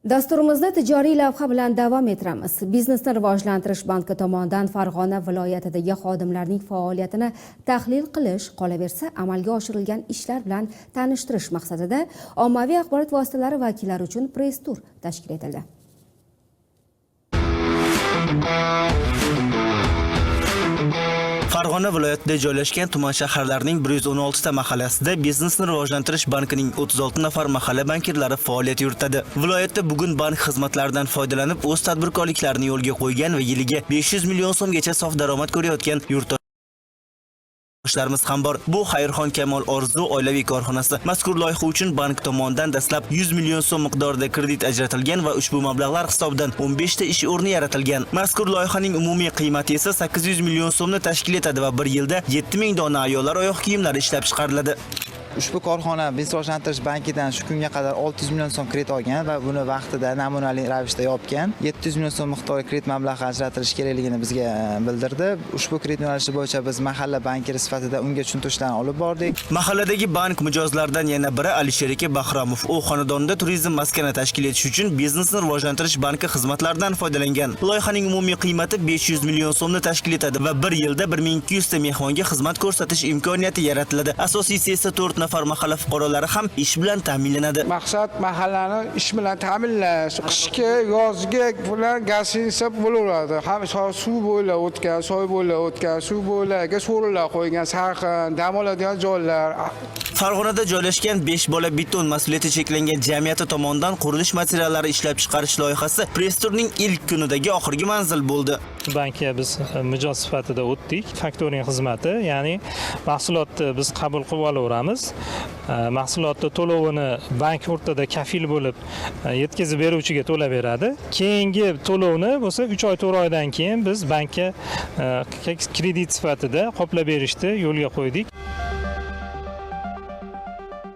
Dasturimizni tijoriy lavha bilan davom ettiramiz. Biznesni rivojlantirish banki tomonidan Farg'ona viloyatidagi xodimlarning faoliyatini tahlil qilish, qolaversa, amalga oshirilgan ishlar bilan tanishtirish maqsadida ommaviy axborot vositalari vakillari uchun press tur tashkil etildi. Farg'ona viloyatida joylashgan tuman shaharlarning 116 ta mahallasida Biznesni rivojlantirish bankining 36 nafar mahalla bankirlari faoliyat yuritadi. Viloyatda bugun bank xizmatlaridan foydalanib o'z tadbirkorliklarini yo'lga qo'ygan va yiliga 500 million so'mgacha sof daromad ko'rayotgan yurtdoshlarimiz ham bor. Bu Xayrxon Kamol Orzu oilaviy korxonasi. Mazkur loyiha uchun bank tomonidan dastlab 100 million so'm miqdorida kredit ajratilgan va ushbu mablag'lar hisobidan 15 ta ish o'rni yaratilgan. Mazkur loyihaning umumiy qiymati esa 800 million so'mni tashkil etadi va bir yilda 7000 dona ayollar oyoq kiyimlari ishlab chiqariladi. Ushbu korxona Biznes rivojlantirish bankidan shu kunga qadar 600 million so'm kredit olgan va buni vaqtida namunali ravishda yopgan. 700 million so'm miqdorida kredit mablag'i ajratilishi kerakligini bizga bildirdi. Ushbu kredit yo'nalishi bo'yicha biz mahalla bankiri sifatida unga tushuntirishlarni olib bordik. Mahalladagi bank mijozlaridan yana biri Alisher aka Bahromov. U xonadonida turizm maskani tashkil etish uchun Biznesni rivojlantirish banki xizmatlaridan foydalangan. Loyihaning umumiy qiymati 500 million so'mni tashkil etadi va bir yilda 1200 ta mehmonga xizmat ko'rsatish imkoniyati yaratiladi. Asosiysi esa 4 nafar mahalla fuqarolari ham ish bilan ta'minlanadi. Maqsad mahallani ish bilan ta'minlash. Qishki, yozgi bilan гостиница bo'laveradi. Ham suv bo'ylab o'tgan, soy bo'ylab o'tgan, suv bo'ylariga so'rilar qo'ygan, salqin dam oladigan joylar. Farg'onada joylashgan 5 bola beton mas'uliyati cheklangan jamiyati tomonidan qurilish materiallari ishlab chiqarish loyihasi press-turning ilk kunidagi oxirgi manzil bo'ldi. Bankka biz mijoz sifatida o'tdik. Faktoring xizmati, ya'ni mahsulotni biz qabul qilib olaveramiz. Mahsulotni to'lovini bank o'rtada kafil bo'lib, yetkazib beruvchiga to'lab beradi. Keyingi to'lovni bo'lsa 3 oy, 4 oydan keyin biz bankka kredit sifatida qoplab berishni yo'lga qo'ydik.